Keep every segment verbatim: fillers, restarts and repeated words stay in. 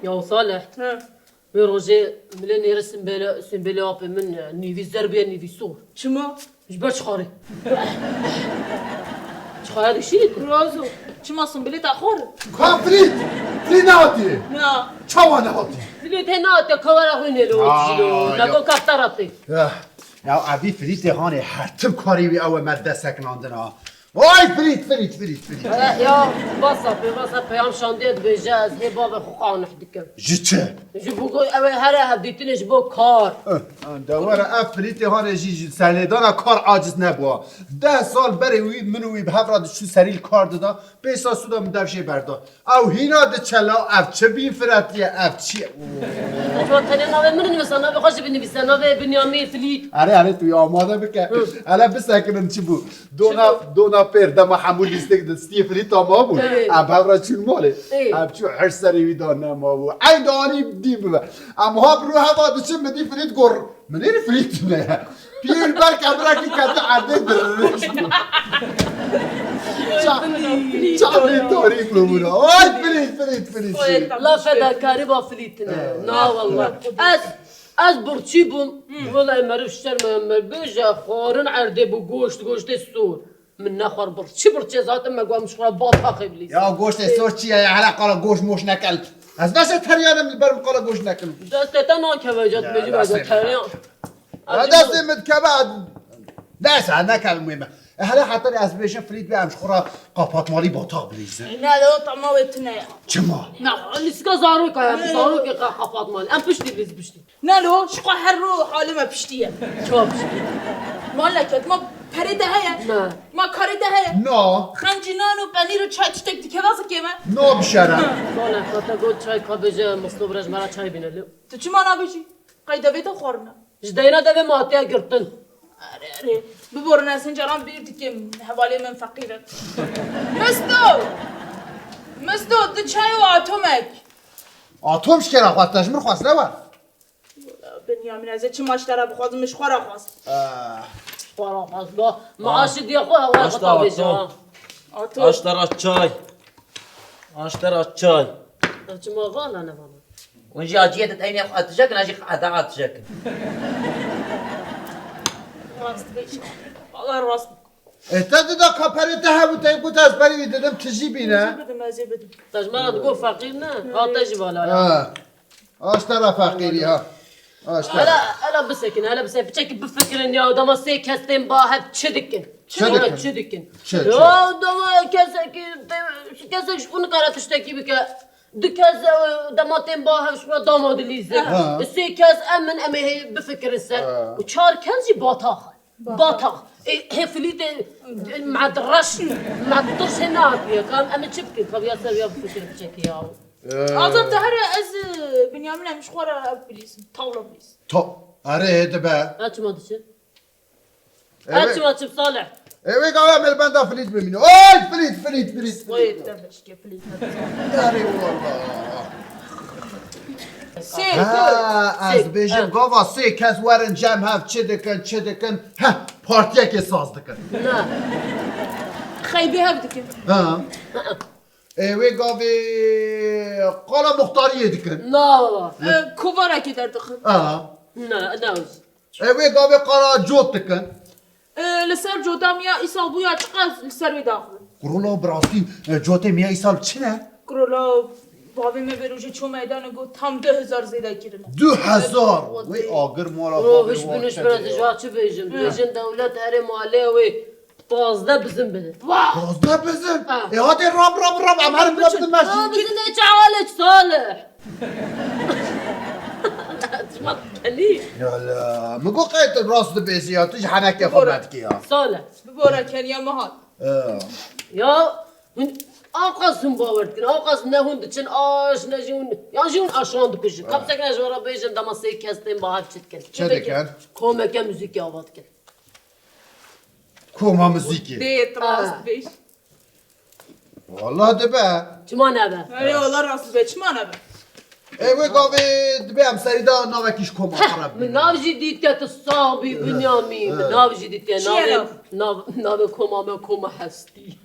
Ya Salih, He. Wê rojê milê nêrê Simbêlê, Simbêlê apê min, e, nîvî zer bûye, nîvî sor. Çima? Ji ber çixarê. Çixarê dişînî tu? Rozo, çima Simbêlê te xor? Ka Frîd! Frîd nehatiye! Na. Çawa nehatiye? Dilê te nehatiye, kawera xwînê li Aa, ot jilo. ya. Lego kaftara tê. Ya, ya evî Frîdê hanê her tim karî wî ew e me dest sekinandin ha. Vay Frîd, Frîd, Frîd, Frîd. Eh, ya, basa pê, basa peyam şandiye dibêje, ez hê bavê xwe qanih dikim. Ji çi? Ji bo ku ew ê here hevdîtinê ji bo kar. Eh, de were ev Frîdê hanê jî ji selêdana kar aciz nebûa. Deh sal berê wî min û wî bi hev re diçû serî li kar dida, pêsa sûda min dev jê berda. Ew hîna diçe la, ev çi bîn firetiye, ev çi ye? Ecwa tenê navê min nivîsa, navê xwe jî binivîse, navê Binyamîn Filît. Erê, erê, tu yê amade bike. Hı. Hele bisekinin çi bû? Dona, Çi bû? Dona pêr dema hemû lîstik di stiyê Filîta mabû. Evet. Em hev re çûn malê. Evet. Em çû her serê wî da nemabû. Eyn de anî dî bibe. Em ha bi rû heva diçin, min dî Filît gor. Min ê Filît ne. Piyê li ber kevirekî kete erdê dirişt. Ça-, çavê tarî bûbûna. Ay Filît, Filît, Filît, Filît. La fedakarî ba Filît ne. Evet. Na wallah. Ez, ez birçî bûm. Wala meriv şerme, meriv bêje, xwarin erdê bû, goşt, goştê sor. Min nexwar birçî, birçî ez hatim me got, em ji xwe re bataxê bilîzin. Ya goştê sor çi ye ya? Hele qala goş moş nekin. Ez beşe teryanim li ber min qala goş nekin. Destê te nakeve, cat Ya, bêjî destê bêje min. Teryan. Ya, destê min dikeve, neyse, nekeve muhîm e. E, hele heta ez bêjim Filît bê, em ji xwe re qapatmalî batax bilîzin. Ne, o tema wê tune ye. Çima? Ne, lîstika zaroka ye, zarokê qe-, qapatmalî. Em piştî bilîz piştî. Nelo, ji xwe her ro halê me piştî ye. Çawa piştî? Ma leket, ma perê de heye. Ne. Ma karê de heye. Na. Xencî nan û penîr û çay tiştek dikeve zikê me. Na bişere. Bana kate got çay ka bêje, Misto bira ji me re çay bîne li. Tu çima nabêjî? Qey devê te xwarine. Ji deyna devê me hatiye girtin. Erê, erê. Biborin ez hin caran bîr dikim, hevalê min feqîr in. Misto! Misto, du çay û atomek. Atom ji kera xwest, te ji min xwest ne we? Binyamîn, ez ê çima ji te re bixwazim, min ji xwe re xwest. Ah. Xwe re xwest, ba. Maaşê diye xwe hewa xwe Aşta ta bêje, atom. Ha. Atom. Aşta ra çay. Aşta ra çay. Çima vala ne vala? Hûn jî aciyê de teynê xwe hatice kin, ez jî heta hatice kin. Rast bêje. Valla rast. E, te dida ka perê te hebû, te got ez berî wî didim, tijî bîne. Ez ê bidim, ez ê bidim. Te ji me re digot feqîr ne? Ha, te jî vala ya. Ha. Aşta ra feqîrî ha. Aşta. Hele, hele bisekin, hele bisekin. Piçekî bifikirin ya, dema sê kes tên ba hev çi dikin? Çi dikin? Çi dikin? Çi, çi? Ya, dema kesekî, te-, kesek ji xwe nikare tiştekî bike. Du kes, e, dema tên ba hev ji xwe dama dilîzin. Ha. Sê kes em in, em ê hê bifikirin ser. Ha. Û çar kes jî batax in. Batax. Batax. Ê, hê Filîtê, e, me reş, me tirşê neatiye. Ka em, em ê çi bikin? Ka viya ser viya bifikirin piçekî ya. Ee. Azad, te here ez, e, Binyamîn em ji xwe re ev bilîzin. Tavla bilîzin. To-, erê, hê dibe. Ha, çima diçe? Eve- Ha, çima çim Salih? Eve gava me li benda Filît bimîne. Oy, Filît, Filît, Filît, Filît. Oy, te beşke Filît. Erê, wallah. Sê, Ha, sê, ez bêjim, ha. Gava sê kes werin cem hev çi dikin, çi dikin. Heh, partiyekê saz dikin. Na. Xeybê hev dikin. Ha. Ê, wê gavê qala muxtariyê dikin. Na, baba. E, kovarekê derdixin. Ha. Na, na. E, wê gavê qala cot dikin. E, li ser cota miya îsal bûya çiqas li ser wê daxivin. Kurola bi rastî, e, cotê miya îsal çi ne? Kurola bavê me vê rojê çû meydanê got tam du hezar zêde kirine. Du hezar? Wê agir mala bavê. Hiç biniş bira dijwa çi bêjin? Bêjin dewlet erê malê wê. Pazdeh bizin bidin. Wah! Pazdeh bizin? Ha. E, hadi rab, rab, rab, em herin bidin me. Ha, bizin de çawa lê Salih? Çima kenî? Ya la, min got qey tu rast dibêjî ya, tu ji henekê xwe me dikî ya. Salih. Bibore keniya me hat. E. Ya, hûn, awqas hûn bawer dikin, awqas ne hûn diçin aş, ne jî hûn, ya jî hûn aşan dikujin. Ha. Kapsek ne ji we re bêjin, dema sê kes tên ba hev çi dikin? Çi dikin? Komeke muzîkê ava dikin. Koma muzîkê. Dê rast bêj. Wallah dibe. Çima nebe? Erê, wallah rast dibe. Çima nebe? E, wê gavê dibe em serî da navekî ji koma xwe re bînin. Min nav jî dît ke tu sax bî, Binyamîn. Min nav jî dît ke navê, nav, navê koma me koma hestî.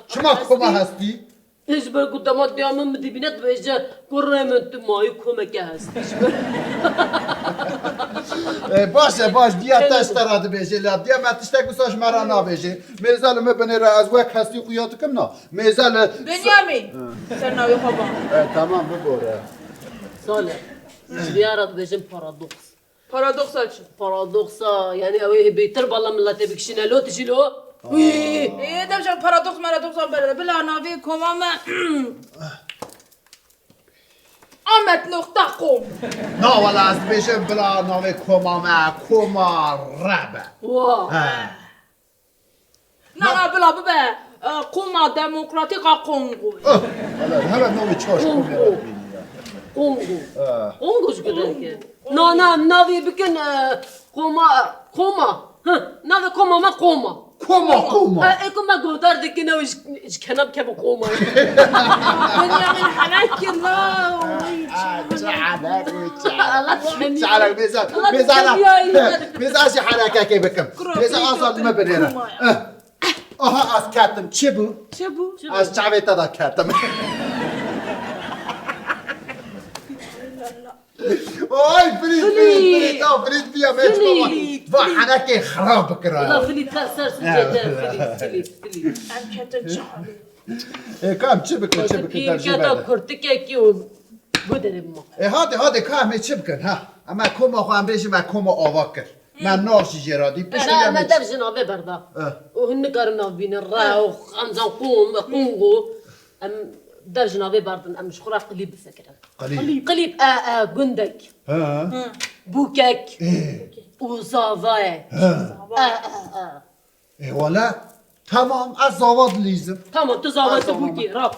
Çima koma hestî? Ji ber ku dema diya min min dibîne dibêje, kurê min tu mayî komeke hestî ji ber. E, baş e, baş. Diya te ji te re dibêje, la diya me tiştek wisa ji me re nabêje. Mêze li min binêre, ez wek hestî xuya dikim na. Mêze li Benyamîn. Ser navê xwe ba. E, tamam, bibore. Sale. Ji diya re dibêjin paradoks. Paradoksa çi? Paradoksa, yani ew ê bêtir bala miletê bikişîne lo, tu jî lo. Wî. Ê, dev jî paradoks maradoks an berde. Bila navê koma me Ahmet nokta com. Na wala ez dibêjim bila navê koma me koma re be. Wa. He. Na, na, bila bibe, e, Koma Demokratîk a Kongo. Oh, hele, hele navê çaş Kongo. Kongo. Kongo. Ha. Kongo ji kudreke. Na, na, navê bikin, e, Koma, Koma. Hı, navê Koma me Koma. Koma, Koma. Ha, ê ku me guhdar dikin, ew ji, ji kenam keve Koma. Benyamin helak kir la. Çi helak, çi helak. Allah çi helak, mêza, Allah mêza, çi helak. Mêza jî helakekê bikim. Kuro, mêza kuro, azad me binêre. Kuro. Eh. Aha, ez ketim. Çi bû? Çi bû? Ez çavê te de ketim. Oy, Filît, Filît, Filît, Filît, ah, Filît, piya me çi baba. Filît, va, Filît. Helakê xirab bikira. La, Filît, te ser sucê te, Filît, Filît, Filît. Em ketin çavê. E, kam çi bikin, çi bikin, pîr dercê keta berde. Kurtikekî û guderê bima. E, hadi, hadi, ka em ê çi bikin, ha? Em ê koma xwe em bêjin, me koma ava kir. Me nav jî jê re dî. Piştî me, em ê me çi dev ji navê berda. E. Û hûn nikarin nav bînin, re û xemzan qûm, qûngo. Em dev ji navê berdin, em ji xwe re qilîb bisekirin. Qilîb. Qilîb, e, e, gundek. He. Bûkek. Ê. Û zava ye. He. E, e, e. Ê, wele, tamam, ez zava dilîzim. Tamam, tu zava, tu bûkî, rab.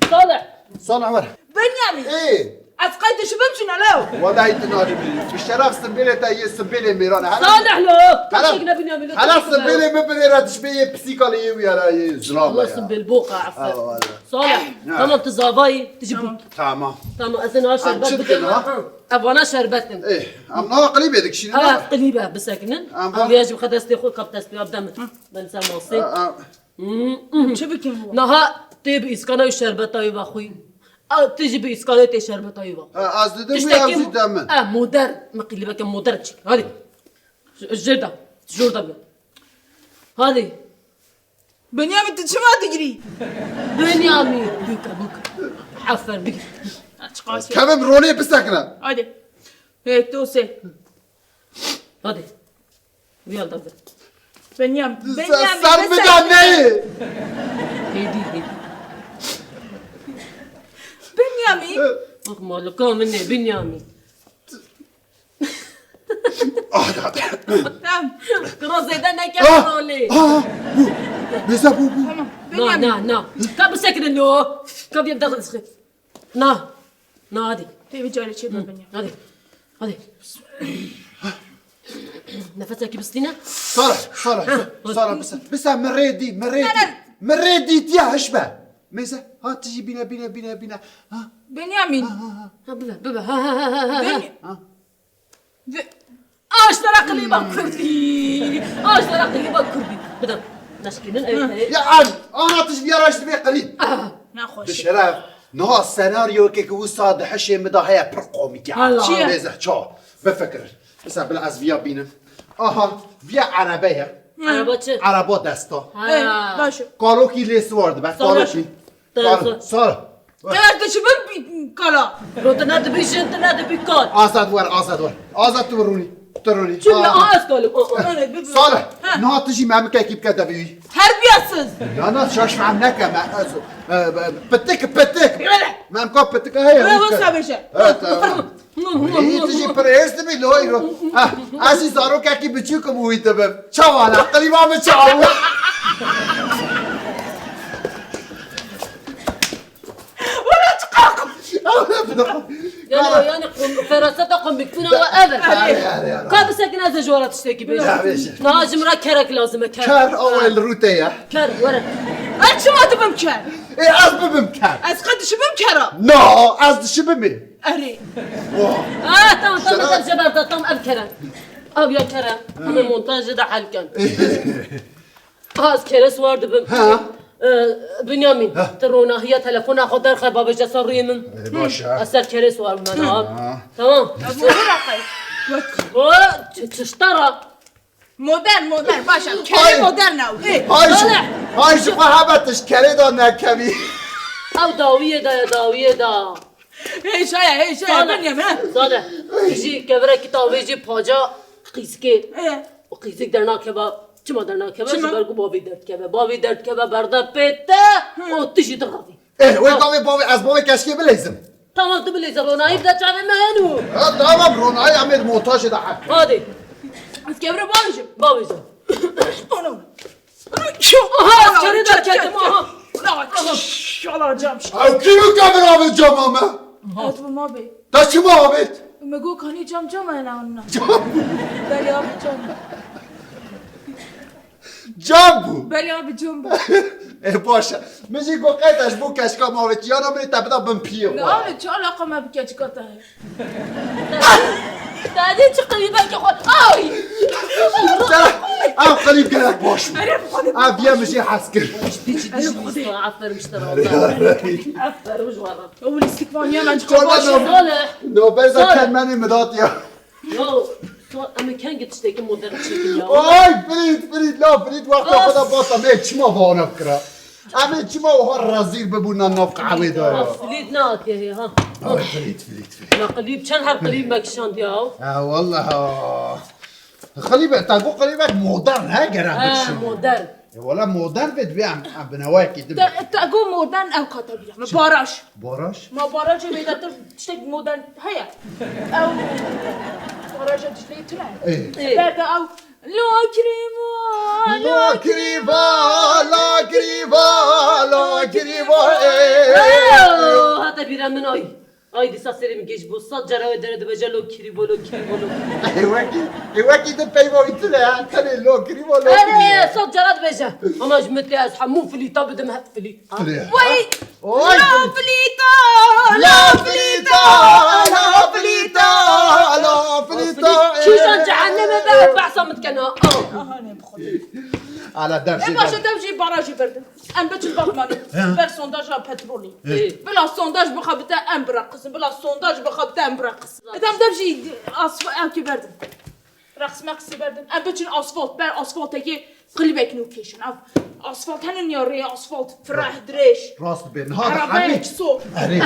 Salih. Salih, were. Benyamîn. Ê. Ez qey dişibim çi ne lew? Wele, tu nadibî. Bi şeref simbêlê te yê simbêlê mêran e. Salih lo. Hele, tu çêk ne Benyamîn lo, hele simbêlê min binêre dişibê yê pisîka lê yê wî yere yê zilam e ya. Simbêl boqa, afer. Ha, wele. Salih. Ha. Tamam, tu zavayî, tu jî bûkî. Tamam. Tamam, ez ê niha şerbet bikim. Em çi dikin, ha? Ev vana şerbet in. Ê, em niha qilîbê dikişînin, ha, ne? Qilîbe bisekinin. Em va- Em vêya jî bixe destê xwe, kap destê xwe bide min. Ben ser masê. A, a. Hmm, hmm. Çi bikin bu? Niha tê bi îskana wî şerbeta wî vexwî. A, tu jî bi îskana tê şerbeta wî vexwî. Ha, ez didim wî, ez jî de min. E, modern. Min qilîbeke modern çêkir. Hadi. J-, jêr de. Jor de bi. Hadi. Benyamîn, tu çima digirî? Benyamîn, bûke, bûke. Afer, bigir. Kevin, ronê bisekine. Hadi. Yek, du, sê. Hadi. Viya da bi. Benyamîn, se-, Benyamîn, ser min de neyê. Hêdî, hêdî. Benyamîn. Bak, malika min ê, Benyamîn. Ah, da, da. Tamam. Kuro zêde neke rolê. Ah, bu. Mêze bu, bu. Tamam. Na, Benyamîn. Na, na. Ka bisekinin lo. Ka bir dakika sıkı. Na. Na, hadi. Tê bi carê çê be, Benyamîn. Hadi. Hadi. Nefesekî bistîne. Sara, Sara, ha, Sara, hadi. Bise, bise, mi rê dî, mi rê dî. Ne, ne. Mi rê dî diye hiş be. Mêze, ha, tu jî bîne, bîne, bîne, bîne. Ha. Benyamîn. Ha, ha, ha. Ha, bibe, bibe. Ha, ha, ha, ha, ha. Beny- Ha. Ve- Aştara qilîba Kurdî. Aştara qilîba Kurdî. Bidin. Neşkînin, ev heye. Ya an, ana tu ji vîya re ji divê qilîb. Ah. Nexweş. Bi şeref. Niha senaryokê ku wisa di hişê min de heye pir komîk e. Allah. Çi ye? Mêze, ça. Bifikir. Mesela bila ez vîya bînim. Aha, vîya erebe ye. Araba çi? Araba desta. Ha. Ê, baş e. Kalokî lê siwar dibe. Sağ ol. Kalokî. Kal, sar. Eger tu çi bin kala? Ro tu ne dibî jin, tu ne dibî kal. Azad wer, azad wer. Azad tu rûnî. Tu rûnî. Çi bi, aha, ez kalim. Aa, aa. Salih, ha, niha tu jî memikekî bike devî wî. Terbiyesiz. Na, na, şaş fehm neke me. Ez, e, e, pitik, pitik. Öyle. Memka pitik heye. Öyle wisa bêje. Evet, tamam. Wî tu jî pir hêrs dibî, loy ro. Ha, ez jî zarokekî biçûk im wî dibim. Çawa ne? Qilîba min çawa bû? Wala çiqaq. Yani, yani, feraseta komikbûna we ev e. Hadi, hadi, hadi. Ka bisekin ez ê ji we re tiştekî bêjim. Ya, bêje. Niha ji min re kerek lazim e, ker. Ker, ew ê li rû te ye. Ker, were. Ez çima dibim ker? Ê, ez bibim ker. Ez qet dişibim kera. No, ez dişibim ê. Erê. Oh. Ah, tamam, tamam, tamam, jeber da, tamam, ev kere. Ev ya kere. Hemen montajı da halken. Ah, ez kere swar dibim. Ha. Ee, Bünyamin, Heh. tu ronahiya telefona xwe derxe, babêje ser rûyê min. Ee, baş e. Ez ser kerê siwar bûme, tamam. Ha. Tamam. Ez motor aqay. Wek. O, ç-, çişta ra. Modern, modern, baş e. Kerê Ay. modern e. Ê, Ay ji, Salih. ay ji xwe hebe tişt kerê de nekevî. Ew dawiyê de ye, dawiyê de. Hêşa ye, hêşa ye, Salih. Bünyamin, ha. Salih. Tu jî kevirekî tavê jî paca qîzikê. Ee. Û qîzik dernakeve, çima dernakeve? Çima? Ji ber ku bavê derdikeve. Bavê derdikeve berde pê te Hı. û tu jî dixavî. Eh, wê Ha. bavê, bavê, ez bavê keşkê bileyzim. Tamam, tu bileyze, ronayî bide çavê me henu. Ha, tamam, ronayî em ê di montajê de heq. Hadi. Ez kevre bavêjim. Bavêje. Ana. Aha, kerê derketim, aha. Ana, şala cam. Ew kî bi kevir avê cama me? Ez bi ma bê. Te çima avêt? Me got kanî cam cam e, ne anna. Cam. Belê abi cam. Cam bû. Belê abi cam bû. E, baş e. Min jî got qey te ji bo keçika me avêt. Yana min ê te bida bin piyê xwe. Ne abi, çi alaqa me bi keçika te heye? Te dî çi qilîbekê xwe. Ay! Sera, ev qilîb gelek baş bû. Erê, bi Xwedê. Ev ye min jî hez kir. Ciddi ciddi ji lîsta. Aferin ji te re. Aferin ji we re. Ew lîstik van ya, me Çorba çorba no-, Salih. Nober de Salih. Kelmenê min dat ya. Yo, to em ê kengî tiştekî modern çêkin ya. Ay, Frîd, Frîd, la Frîd, wexta xwe de basa me çima vana kira. Em ê çima wiha rezîl bibûn na nav qehwê de ya. Frîd ne hatiye hê, ha. Ay, Frîd, Frîd, Frîd. Na qilîb, çend her qilîb me kişandiye, ha. Ha, wallah, ha. Qilîbe, te got qilîbek modern, he, gerek He, bikişîne. modern. E, wala modern be, divê em, em binewayekî din. Te, te got modern, ew kata bîra. Me baraj. Baraj? Ma barajê bêdetir tiştek modern heye. Ew baraja Dicleyê tune. Ê. Ê. Berde ew, la kirîva, la kirîva, la kirîva, la kirîva, ê. Oh, hate bîra min ay. Ay, dîsa serê min gêj bû. Sed cara wê dere dibêje, lo kirîvo, lo kirîvo, lo kirîvo. Ê wekî, ê wekî din peyva wî tune ya. Tenê lo kirîvo, lo kirîvo. Erê, sed cara dibêje. Ama ji min tê ez hemû flîta bidim, hep flît. Ha? Flît. Wey! Oy! La flîta, la flîta, la flîta, la flîta. Kîjan cehenneme be, behsa min dikene. Aha, ne bi Xwedê. Ala dev jî. E, baş e, dev jî barajî berdin. Em biçin Batmanê. He. Ber sondaja petrolê. He. Bila sondaj bixebite em bireqisin. Bila sondaj bixebite em bireqisin. Etam dev jî asf-, ew kî berdin. Reqs meqsî berdin. Em biçin asfalt. Ber asfaltekê qilîbek nû kêşin. Ev asfalt henin ya rê asfalt. Fireh dirêj. Rast be. Niha de Arabeyek hemî so. Erê.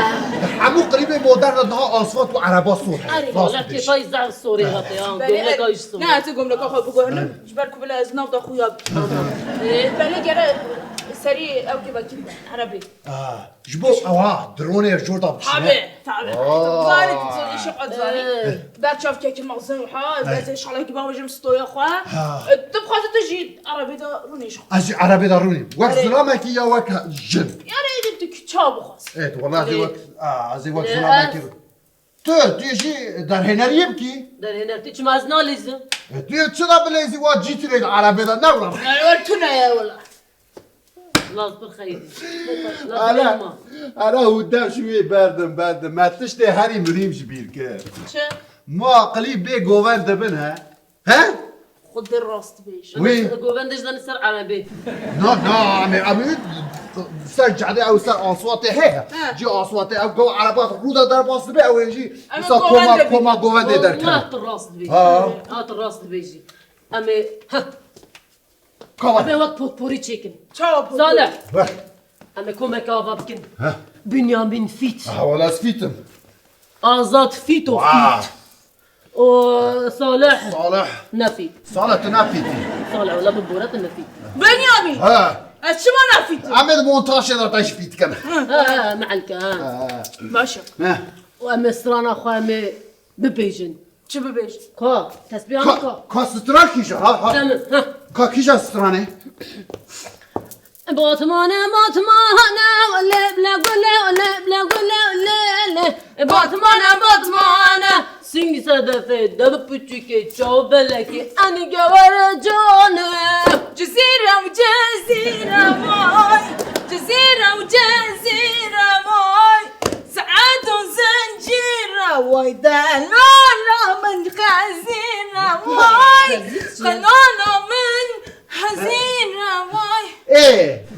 Hemû qilîbê modern de niha asfalt û ereba sor heye. Erê, rast wala be. Kêfayî zaf sorê hate ya. Belê, Gomleka erê. Ji sor. Ne, ez ê gomleka xwe biguherim. Ji ber ku bila ez nav de xuya bikim. Ê, belê gere serî ew kêvekî bide, erebê. Ah, ji bo ewa, dronê jor da bişîne. Tabi, tabi. Aa. Zanî tu zanî, şiqet zanî. Ee. Ber çavkekî mezin wiha, ez ê şalekî bavêjim stoya xwe. Ha. E, tu bixwazî tu jî erebê de rûnî ji xwe. Ez jî erebê de rûnî. Wek Erê. zilamekî ya wek jin. Yani êdî tu kî çawa bixwazî. Evet, wala ez ê Erê. wek, a, ez ê wek Ee, zilamekî ez rû-, Tu, tu jî derhêneriyê bikî? Derhêner tu çima ez nalîzim? E, tu yê çi da bilêzî wa cîtirê di erebê de ne wila? Erê, tu ne ye wila. Laz bir xeyir. Laz Ala, bir ma. Ala hû dev ji wê berdim, berdim. Me tiştê herî muhîm ji bîr kir. Çi? Ma qilî bê govend dibin he? He? Xwedê rast bêje. Wî. Govendê ji danî ser erebê. Na, na, em ê, em ê ser cadê ew ser aswatê heye. He. Cî aswatê ew gov ereba rû de derbas dibe ew ê jî Em ê wisa govend koma, de koma bînin. govendê derkeve. Wala tu rast dibêjî. Ha. Ha, tu rast dibêjî. Em ê, ha. Kava. Em ê wek potporî çêkin. Çawa potporî? Salih. Weh. Em ê komeke ava bikin. Heh. Bünyamin fît. Ha, wala ez fît im. Azad fît û Wah. fît. O Salih. Salih. Ne fît. Salih, tu ne fît î. Salih, wala bi bore tu ne fît. Bünyamin. Ha. Ez çima ne fît im? Em ê di montajê de te jî fît dikin. Ha, ha, meelke, ha. Ha. Baş e. Heh. Û em ê strana xwe em ê bibêjin. Çi bibêjin? Ka, tesbîhan ka. Ka, ka stran kîja, ha, ha. Demir, ha. Ka kîja stranê? Batmane, Batmane, leb le gule, leb le gule, le, le. Batmane, Batmane, sing sedefê, dev piçikê, çaw belekê, en gewere cane. Cizîre û Cezîre vay, Cizîre û Cezîre vay. Saet û zincîre vay, delala min xezîne vay, qenana min hezîne vay. Ê,